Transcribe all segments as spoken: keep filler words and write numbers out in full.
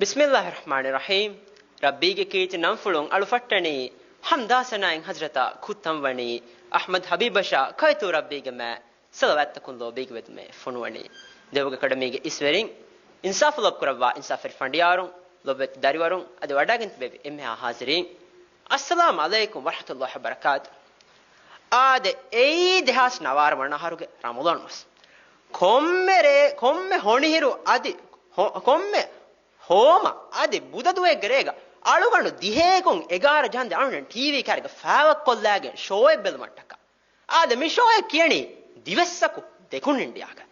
ބިސްމިއްލާހި ރަޙްމާނި ރަޙީމް. ރައްބީގެ ކީރިތި ނަންފުޅުން އަޅު ފައްޓަނީ، ޙަމްދާ ސަނާއިން ޙަޟްރަތާ ކުއްތަން ވަނީ، އަޙްމަދު ޙަބީބަށާ ކައިތޫ ރައްބީގެ މާތް ޞަލަވާތްތަކުން ލޯބީގެ ވެދުމޭ ފޮނުވަނީ. ދެވަގު އެކަޑަމީގެ އިސްވެރިން، އިންސާފު ލޯބި ކުރައްވާ އިންސާފުވެރި ފަނޑިޔާރުން، ލޮބުވެތި ދަރިވަރުން، އަދި ވަޑައިގެން ތިބެވި އެންމެހާ ޙާޟިރީން، އައްސަލާމް ޢަލައިކުމް ވަރަޙްމަތުﷲި ވަބަރަކާތު. އާދެ، އެއީ ދެހާސް ނަވާރަ ވަނަ އަހަރުގެ ރަމަޟާން މަސް. ކޮންމެ ރޭ، ކޮންމެ ހޮނިހިރު އަދި ހޮ-، ކޮންމެ ހޯމަ އަދި ބުދަ ދުވަހެއްގެ ރޭގަ އަޅުގަނޑު ދިހައެކުން އެގާރަ ޖަހަންދެން އަޅުގަނޑު ޓީވީ ކާރިގަ ފާވައްކޮށްލާގެން ޝޯއެއް ބެލުމަށްޓަކާ. އާދެ، މި ޝޯއެއް ކިޔަނީ ދިވެއްސަކު ދެކުނު އިންޑިއާގަ.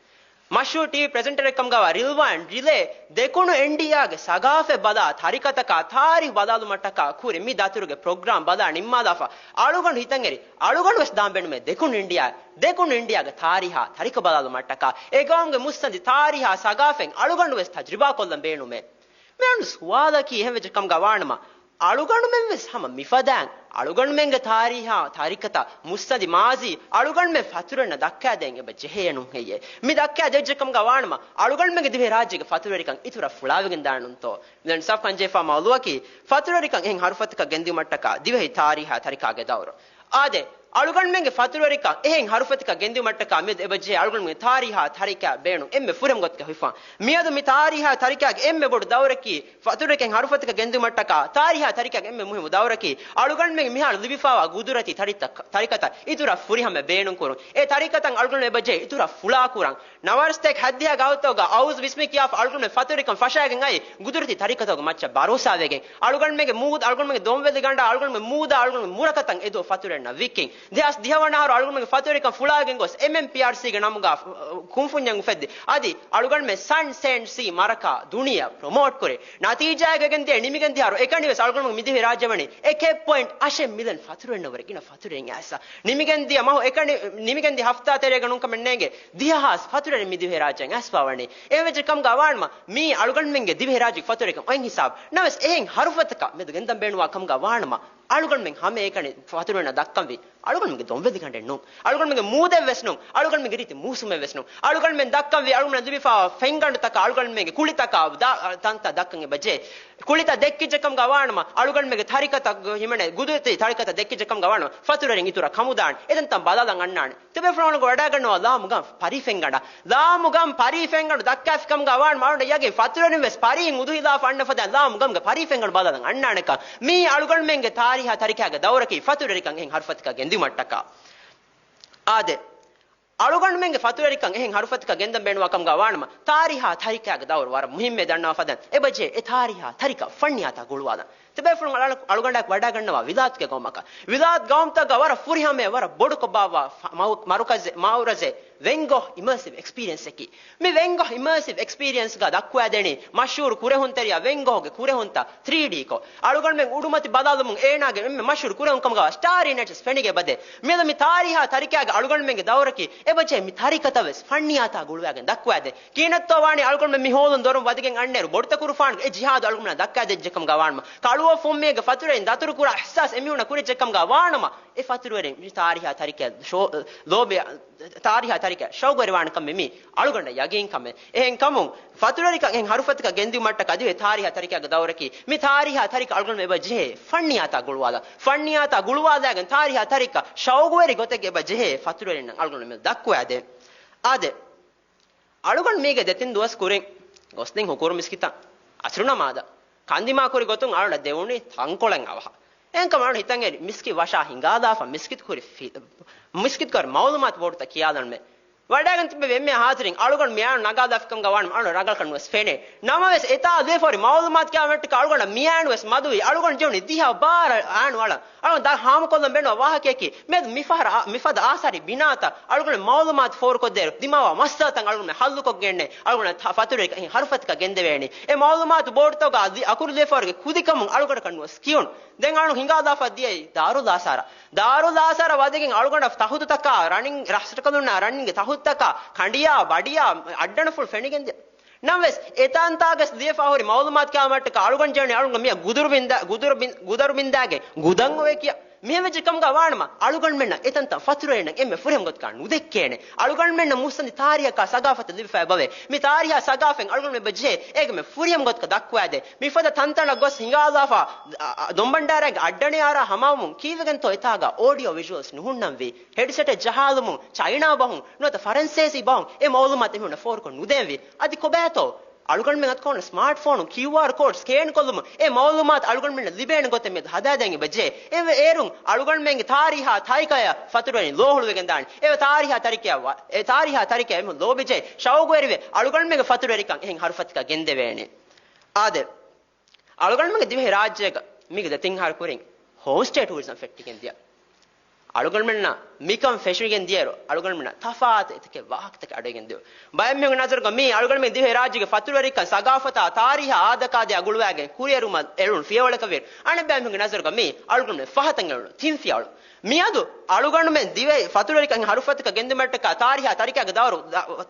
މަޝްހޫރު ޓީވީ ޕްރެޒެންޓަރެއް ކަމުގަވާ ރިލްވާން ރިލޭ ދެކުނު އިންޑިއާގެ ސަގާފަތް ބަލާ، ތަރިކަތަކާ ތާރީޚް ބަލާލުމަށްޓަކާ ކުރި މި ދަތުރުގެ ޕްރޮގްރާމް ބަލާ ނިންމާލާފަ، އަޅުގަނޑު ހިތަށްއެރި އަޅުގަނޑު ވެސް ދާން ބޭނުމޭ ދެކުނު އިންޑިއާ، ދެކުނު އިންޑިއާގެ ތާރީޚާ ތަރިކަ ބަލާލުމަށްޓަކާ، އެ ގައުމުގެ މުއްސަނދި ތާރީޚާ ސަގާފަތް އަޅުގަނޑު ވެސް ތަޖުރިބާ ކޮށްލަން ބޭނުމޭ. މިއަން ސުވާލަކީ އެހެންވެއްޖެ ކަމުގަ ވާނަމަ، އަޅުގަނޑުމެން ވެސް ހަމަ މިފަދައިން އަޅުގަނޑުމެންގެ ތާރީހާ ތަރިކަތައް މުއްސަނދި މާޒީ އަޅުގަނޑުމެން ފަތުރުވެރިންނަށް ދައްކާދޭން އެބަ ޖެހޭ ނޫން ހެއްޔޭ؟ މި ދައްކާ ދެއްޖެ ކަމުގަ ވާނަމަ، އަޅުގަނޑުމެންގެ ދިވެހި ރާއްޖޭގެ ފަތުރުވެރިކަން އިތުރަށް ފުޅާވެގެން ދާނުންތޯ؟ މި އިންސާފް ކަންޖެހިފާ މައުޟޫއަކީ، ފަތުރުވެރިކަން އެހެން ހަރުފަތަކަށް ގެންދިއުމަށްޓަކާ ދިވެހި ތާރީހާ ތަރިކާގެ ދައުރު. އާދެ، އަޅުގަނޑުމެންގެ ފަތުރުވެރިކަން އެހެން ހަރުފަތަކަށް ގެންދިއުމަށްޓަކާ މިއަދު އެބަޖެހޭ އަޅުގަނޑުމެންގެ ތާރީހާ ތަރިކާ ބޭނުން އެންމެ ފުރިހަމަ ގޮތަކަށް ހިފާ. މިއަދު މި ތާރީހާ ތަރިކާގެ އެންމެ ބޮޑު ދައުރަކީ، ފަތުރުވެރިކަން ހަރުފަތަކަށް ގެންދިއުމަށްޓަކާ ތާރީހާ ތަރިކާގެ އެންމެ މުހިއްމު ދައުރަކީ، އަޅުގަނޑުމެން މިހާރު ލިބިފާވާ ގުދުރަތީ ތަރިތަ-، ތަރިކަތައް އިތުރަށް ފުރިހަމަ ބޭނުންކުރުން. އެ ތަރިކަތައް އަޅުގަނޑު އެބަޖެހޭ އިތުރަށް ފުޅާކުރަން. ނަވާރަސަތޭކަ ހައްދިހަ ގާތްތަކުގަ އައޫޒު ބިސްމި ކިޔާފަ އަޅުގަނޑުމެން ފަތުރުވެރިކަން ފަށާގެން އައި، ގުދުރަތީ ތަރިކަތަކުގެ މައްޗަށް ބަރޯސާވެގެން، އަޅުގަނޑުމެންގެ މޫދު، އަޅުގަނޑުމެންގެ ދޮންވެލި ގަނޑާ، އަޅުގަނޑުމެންގެ މޫދާ، އަޅުގަނޑުމެންގެ މުރަކަތައް އެދުވަހު ފަތުރުވެރިންނަށް ވިއްކިން. ދެހާސް ދިހަ ވަނަ އަހަރު އަޅުގަނޑުމެންގެ ފަތުރުވެރިކަން ފުޅާގެން ގޮސް، އެމްއެމްޕީއާރްސީގެ ނަމުގަ ކުންފުންޏެއް އުފެއްދި. އަދި އަޅުގަނޑުމެން ސަން ސޭންޑް ސީ މަރަކާ ދުނިޔެއަށް ޕްރޮމޯޓް ކުރި. ނަތީޖާއެއް ގެންދިޔަ ނިމިގެން ދިޔަ އަހަރު އެކަނި ވެސް އަޅުގަނޑުމެން މިދިވެހި ރާއްޖެ ވަނީ އެކެއް ޕޮއިންޓް އަށެއް މިލިއަން ފަތުރުވެރިންނަށް ވުރެ ގިނަ ފަތުރުވެރިން އައިސްފަ. ނިމިގެން ދިޔަ މަހު އެކަނި، ނިމިގެން ދިޔަ ހަފްތާ ތެރޭގަ ނޫންކަމެއް ނޭނގެ. ދިހަ ހާސް ފަތުރުވެރިން މި ދިވެހި ރާއްޖެއިން އައިސްފަ ވަނީ. އެހެންވެއްޖެ ކަމުގަ ވާނަމަ، މީ އަޅުގަނޑުމެންގެ ދިވެހި ރާއްޖޭގެ ފަތުރުވެރިކަން އޮތް ހިސާބު. ނަމަވެސް އެހެން ހަރުފަތަކަށް މެދު ގެންދަން ބޭނުންވާ ކަމުގަ ވާނަމަ، އަޅުގަނޑުމެން ހަމަ އެކަނި ފަތުރުވެރިންނަށް ދައްކަންވީ އަޅުގަނޑުމެންގެ ދޮންވެލިގަނޑެއް ނޫން. އަޅުގަނޑުމެންގެ މޫދެއް ވެސް ނޫން. އަޅުގަނޑުމެންގެ ރީތި މޫސުމެއް ވެސް ނޫން. އަޅުގަނޑުމެން ދައްކަންވީ އަޅުގަނޑުމެން ލިބިފާ ފެންގަނޑުތަކާ، އަޅުގަނޑުމެންގެ ކުޅިތަކާ، ދާ-، ތަންތަން ދައްކަން އެބަ ޖެހޭ. ކުޅިތައް ދެއްކިއްޖެ ކަމުގަ ވާނަމަ، އަޅުގަނޑުމެންގެ ތަރިކަތައް ހިމެނޭ، ގުދުރަތީ ތަރިކަތައް ދެއްކިއްޖެ ކަމުގަ ވާނަމަ، ފަތުރުވެރިން އިތުރަށް ކަމުދާނެ. އެތަންތަން ބަލާލަން އަންނާނެ. ތިބޭފުޅުން ވަޑައިގަންނަވާ ލާމުގަން ޕަރީ ފެންގަނޑަށް. ލާމުގަން ޕަރީ ފެންގަނޑު ދައްކާފި ކަމުގަ ވާނަމަ، އަޅުގަނޑަށް ޔަގީން ފަތުރުވެރިން ވެސް ޕަރީ އުދުހިލާފަ އަންނަ ފަދަ ލާމުގަންގެ ޕަރީ ފެންގަނޑު ބަލާލަން އަންނާނެކަން. މީ އަޅުގަނޑުމެންގެ ތާރީހާ ތަރިކާގެ ދައުރަކީ ފަތުރުވެރިކަން އެހެން ހަރުފަތަކަށް ގެންދިއުމަށްޓަކާ. އާދެ، އަޅުގަނޑުމެންގެ ފަތުރުވެރިކަން އެހެން ހަރުފަތަކަށް ގެންދަން ބޭނުންވާ ކަމުގަ ވާނަމަ، ތާރީހާ ތަރިކާގެ ދައުރު ވަރަށް މުހިއްމޭ ދަންނަވާ ފަދައިން އެބަޖެހޭ އެ ތާރީހާ ތަރިކަ ފަންނިޔާތާ ގުޅުވާލަން. ތިބޭފުޅުން އަޅަ-، އަޅުގަނޑާއެކު ވަޑައިގަންނަވާ ވިލާތުގެ ގައުމަކަށް. ވިލާތު ގައުމުތަކުގަ ވަރަށް ފުރިހަމަޔަށް ވަރަށް ބޮޑުކޮށް ބާއްވާ ފަ-، މައު-، މަރުކަޒެއް، މައުރަޒެއް، ވެން ގޮހް އިމާސިވް އެކްސްޕީރިއަންސްއަކީ. މި ވެން ގޮހް އިމާސިވް އެކްސްޕީރިއަންސްގަ ދައްކުވާދޭނީ މަޝްހޫރު ކުރެހުންތެރިޔާ ވެން ގޮހްގެ ކުރެހުންތައް ތްރީޑީކޮށް. އަޅުގަނޑުމެން އުޑުމަތި ބަލާލުމުން އޭނާގެ އެންމެ މަޝްހޫރު ކުރެހުން ކަމުގަ ސްޓާރީ ނައިޓްސް ފެނިގެން އެބަދޭ. މިއަދު މި ތާރީހާ ތަރިކާގެ އަޅުގަނޑުމެންގެ ދައުރަކީ އެބަޖެހޭ މި ތަރިކަތައް ވެސް ފަންނިޔާތާ ގުޅުވާގެން ދައްކުވާދޭން. ކިހިނެއްތޯ ވާނީ އަޅުގަނޑުމެން މި ހޯލުން ދޮރުން ވަދެގެން އަންނައިރު ބޮޑުތަކުރުފާނުގެ އެ ޖިހާދު އަޅުގަނޑުމެންނަށް ދައްކާދެއްޖެ ކަމުގަ ވާނަމަ، ކަޅުވަ ފުންމީގެ ފަތުރުވެރިން ދަތުރުކުރާ އިޙްސާސް އެމީހުންނަށް ކުރެއްޖެ ކަމުގަ ވާނަމަ، އެ ފަތުރުވެރިން މި ތާރީހާ ތަރިކަ ޝޯ-، ލޯބި، ތާރީހާ ތަރިކަ ޝައުގުވެރިވާނެ ކަމެއް މީ އަޅުގަނޑަށް ޔަގީން ކަމެއް. އެހެން ކަމުން، ފަތުރުވެރިކަން އެހެން ހަރުފަތަކަށް ގެންދިއުމަށްޓަކާ ދިވެހި ތާރީހާ ތަރިކާގެ ދައުރަކީ، މި ތާރީހާ ތަރިކަ އަޅުގަނޑު އެބަ ޖެހޭ ފަންނިޔާތާ ގުޅުވާލަ، ފަންނިޔާތާ ގުޅުވާލާގެން ތާރީހާ ތަރިކަ ޝައުގުވެރި ގޮތެއްގެ އެބަ ޖެހޭ ފަތުރުވެރިންނަށް އަޅުގަނޑު މި ދައްކުވާދޭން. އާދެ، އަޅުގަނޑު މީގެ ދެތިން ދުވަސް ކުރިން ގޮސްދިން ހުކުރު މިސްކިތަށް އަސްރު ނަމާދަށް ކަންދިމާ ކުރި ގޮތުން އަޅުގަނޑަށް ދެވުނީ ތަންކޮޅެއް އަވަހަށް. އެހެންކަމުން އަޅުގަނޑު ހިތަށް އެރި މިސްކިތް ވަށާ ހިނގާލާފަ މިސްކިތް ކުރި ފި-، މިސްކިތް ކުރި މައުލޫމާތު ބޯޑުތައް ކިޔާލަންމެ. ވަޑައިގެން ތިބެ އެންމެ ހާތިރިން އަޅުގަނޑު މިއާނު ނަގާލާފިކަމުގަ ވާނަމަ އަޅުގަނޑު ރަނގަޅަކަށް ނުވެސް ފެނޭ. ނަމަވެސް އެތާ ލިޔެފަ ހުރި މައުލޫމާތު ކިޔާ މައްޓަކަ އަޅުގަނޑަށް މިއާނު ވެސް މަދުވީ. އަޅުގަނޑު ޖެހުނީ ދިހަ ބާރަ އާނު އަޅަން. އަޅުގަނޑު ދާ ހާމަކޮށްލަން ބޭނުން ވާހަކަޔަކީ، މިއަދު މިފަހަރަ އާ-، މިފަދަ އާސާރީ ބިނާތައް އަޅުގަނޑު މައުލޫމާތު ފޯރުކޮށްދޭއިރު ދިމާވާ މައްސަލަތައް އަޅުގަނޑު ހައްލުކޮށްގެންނޭ އަޅުގަނޑަށް ތަ-، ފަތުރުވެރިކަން އެހެން ހަރުފަތަކަށް ގެންދެވޭނީ. އެ މައުލޫމާތު ބޯޑުތަކުގަ ލި-، އަކުރު ލިޔެފަ ހުރިގެ ކުދިކަމުން އަޅުގަނޑަކަށް ނުވެސް ކިޔުނު. ދެން އަޅު ހިނގާލާފަ ދިޔައީ ދާރުލް އާސާރަށް. ދާރުލް އާސާރަށް ވަދެގެން އަޅުގަނޑަށް ތަހުތުތަކާ ރަނިން، ރަސްރަސްކަލުންނާ ރަނިންގެ ތަހުތުތަކާ ކަނޑިޔާ، ބަޑިޔާ، އައްޑަނަފުޅު ފެނިގެން ދިޔަ. ނަމަވެސް، އެތާންތާގަސް ލިޔެފަ ހުރި މައުލޫމާތު ކިޔާ މައްޓަކަ އަޅުގަނޑު ޖެހުނީ އަޅުގަނޑު މިއަށް ގުދުރު ބިންދާ-، ގުދުރު ބިން-، ގުދަރު ބިންދާގެން ގުދަން އޮވޭ ކިޔާ. މިހެން ވެއްޖެ ކަމުގަ ވާނަމަ، އަޅުގަނޑުމެންނަށް އެތަންތަން ފަތުރުވެރިންނަށް އެންމެ ފުރިހަމަ ގޮތަކަށް ނުދެއްކޭނެ. އަޅުގަނޑުމެންނަށް މުއްސަނދި ތާރީހަކާ ސަގާފަތެއް ލިބިފައި ބަވޭ. މި ތާރީހާ ސަގާފަތް އަޅުގަނޑުމެން ބެއްޖެހޭ އޭގެ މެ ފުރިހަމަ ގޮތަކަށް ދައްކުވާދޭ. މިފަދަ ތަންތަނަށް ގޮސް ހިނގާލާފަ، އަ، އަ، ދޮންބަންޑާރައިގެ އައްޑަނި އާރާ ހަމަވަމުން ކީއްވެގެންތޯ އެތާގަ އޯޑިއޯ ވިޝުއަލްސް ނުހުންނަންވީ؟ ހެޑްސެޓެއް ޖަހާލުމުން ޗައިނާ ބަހުން ނުވަތަ ފަރަންސޭސީ ބަހުން އެ މައުލޫމާތު އެމީހުންނަށް ފޯރުކޮށް ނުދޭންވީ. އަދި ކޮބާތޯ؟ އަޅުގަނޑުމެން އަތުކޮށް ސްމާޓް ފޯނުން ކިއުއާރް ކޯޑް ސްކޭން ކޮށްލުމުން އެ މައުލޫމާތު އަޅުގަނޑުމެންނަށް ލިބޭނެ ގޮތެއް މިއަދު ހަދާދޭން އެބަޖެހޭ. އެއިރުން އަޅުގަނޑުމެންގެ ތާރީހާ ތަރިކަޔަށް ފަތުރުވެރިން ލޯހުޅުވިގެން ދާނެ. އެ ތާރީހާ ތަރިކަޔަށް ވަ-، އެ ތާރީހާ ތަރިކަޔަށް އެމީހުން ލޯބިޖެހި ޝައުގުވެރިވެ، އަޅުގަނޑުމެންގެ ފަތުރުވެރިކަން އެހެން ހަރުފަތަކަށް ގެންދެވޭނެ. އާދެ، އަޅުގަނޑުމެންގެ ދިވެހި ރާއްޖޭގަ މީގެ ދެތިން އަހަރު ކުރިން ހޯމް ސްޓޭ ޓޫރިޒަމް ފެއްޓިގެން ދިޔަ. އަޅުގަނޑުމެންނަށް މިކަން ފެށިގެން ދިޔައިރު، އަޅުގަނޑުމެންނަށް ތަފާތު އެތަކެއް ވާހަކަތަކެއް އަޑުއިގެން ދިޔަ. ބައެއް މީހުންގެ ނަޒަރުގަ މީ އަޅުގަނޑުމެން ދިވެހި ރާއްޖޭގެ ފަތުރުވެރިކަން، ސަގާފަތާ، ތާރީހާ އާދަކާދަޔާ ގުޅުވާގެން ކުރިއެރުމަށް އެޅުނު ފިޔަވަޅަކަށް ވޭ. އަނެއް ބައެއް މީހުންގެ ނަޒަރުގަ މީ އަޅުގަނޑުމެން ފަހަތަށް އެޅުނު ތިން ފިޔަވަޅު. މިއަދު އަޅުގަނޑުމެން ދިވެހި ފަތުރުވެރިކަން ހަރުފަތަކަށް ގެންދުމަށްޓަކާ ތާރީހާ ތަރިކައިގެ ދައުރު،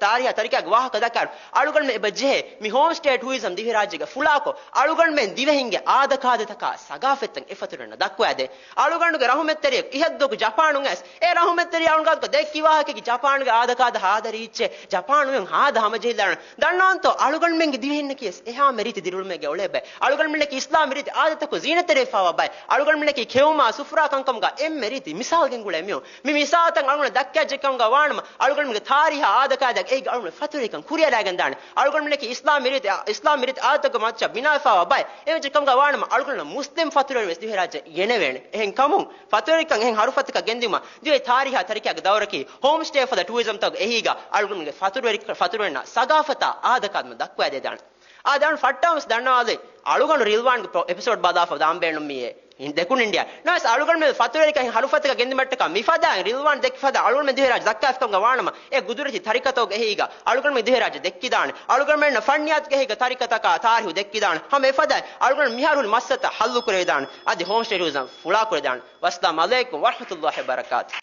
ތާރީހާ ތަރިކައިގެ ވާހަކަ ދައްކާ އަޅުގަނޑުމެން އެބަ ޖެހޭ މި ހޯމް ސްޓޭ ޓޫރިޒަމް ދިވެހި ރާއްޖޭގަ ފުޅާކޮށް، އަޅުގަނޑުމެން ދިވެހިންގެ އާދަކާދަތަކާ ސަގާފަތްތައް އެ ފަތުރުވެރިންނަށް ދައްކުވާދޭ. އަޅުގަނޑުގެ ރަހުމަތްތެރިޔަކު އިހަށްދުވަހަކު ޖަޕާނުން އައިސް، އެ ރަހުމަތްތެރިޔާ އަޅުގަނޑު ދެއްކި ވާހަކައަކީ ޖަޕާނުގެ އާދަކާދަ ހާދަ ރީއްޗެއް، ޖަޕާނުން ހާދަ ހަމަޖެހިލާނެ. ދަންނަވަންތޯ އަޅުގަނޑުމެންގެ ދިވެހިންނަކީ ވެސް އެހާމެ ރީތި ދިރިއުޅުމެއްގަ އުޅޭ ބައެއް. އަޅުގަނޑުމެންނަކީ އިސްލާމީ ރީތި އާދަތަކުން ޒީނަތްތެރިވެފައިވާ ބައެއް. އަޅުގަނޑުމެންނަކީ ކެއުމާ ސުފުރާ ކަންކަމުގަ އެންމެ ރީތި މިސާލް ގެންގުޅޭ މީހުން. މި މިސާލްތައް އަޅުގަނޑަށް ދައްކައްޖެ ކަމުގަ ވާނަމަ، އަޅުގަނޑުމެންގެ ތާރީހާ އާދަކާދައިގެ އެހީގަ އަޅުގަނޑު ފަތުރުވެރިކަން ކުރިއަރާގެން ދާނެ. އަޅުގަނޑުމެންނަކީ އިސްލާމީ ރީތި، އިސްލާމީ ރީތި އާދަތަކުގެ މައްޗަށް ބިނާވެފައިވާ ބައެއް. އެވެއްޖެ ކަމުގަ ވާނަމަ، އަޅުގަނޑު މުސްލިމް ފަތުރުވެރިން ވެސް ދިވެހިރާއްޖެ ގެނެވޭނެ. އެހެން ކަމުން، ފަތުރުވެރިކަން އެހެން ހަރުފަތަކަށް ގެންދިއުމަށް ދިވެހި ތާރީހާ ތަރިކައިގެ ދައުރަކީ ހޯމް ސްޓޭ ފަދަ ޓޫރިޒަމްތަކުގެ އެހީގަ އަޅުގަނޑުގެ ފަތުރުވެރި، ފަތުރުވެރިންނަށް ސަގާފަތާ އާދަކާދަ ދައްކުވާދޭ ދާނެ. އާދެ، އަޅުގަނޑު ފައްޓަވަން ވެސް ދަންނަވާލި، އަޅުގަނޑު ރިލްވާންގެ ޕްރޮ-، އެޕިސޯޑް ބަލާފަ ދާން ބޭނުން މިއޭ. ދެކުނިންޑިއާ. ނަވެސް އަޅުގަނޑުމެން ފަތުރުވެރިކަން ހަރުފަތަކަށް ގެންދިއުމަށްޓަކާ މިފަދައިން ރިލްވާން ދެއްކި ފަދަ އަޅުގަނޑުމެން ދިވެހިރާއްޖެ ދައްކާފިކަމުގަ ވާނަމަ، އެ ގުދުރަތީ ތަރިކަތަކުގެ އެހީގަ އަޅުގަނޑުމެން ދިވެހިރާއްޖެ ދެއްކިދާނެ. އަޅުގަނޑުމެންނަށް ފަންނިޔާތުގެ އެހީގަ ތަރިކަތަކާ ތާރީހު ދެއްކިދާނެ. ހަމަ އެފަދައިން އަޅުގަނޑު މިހާރު ހުރި މައްސަލަތައް ހައްލު ކުރެވިދާނެ. އަދި ހޯމް ސްޓޭ ޓޫރިޒަމް ފުޅާ ކުރެވިދާނެ. ވައްސަލާމް އަލައިކުމް ވަރަޙްމަތުﷲ ވަބަރަކާތު.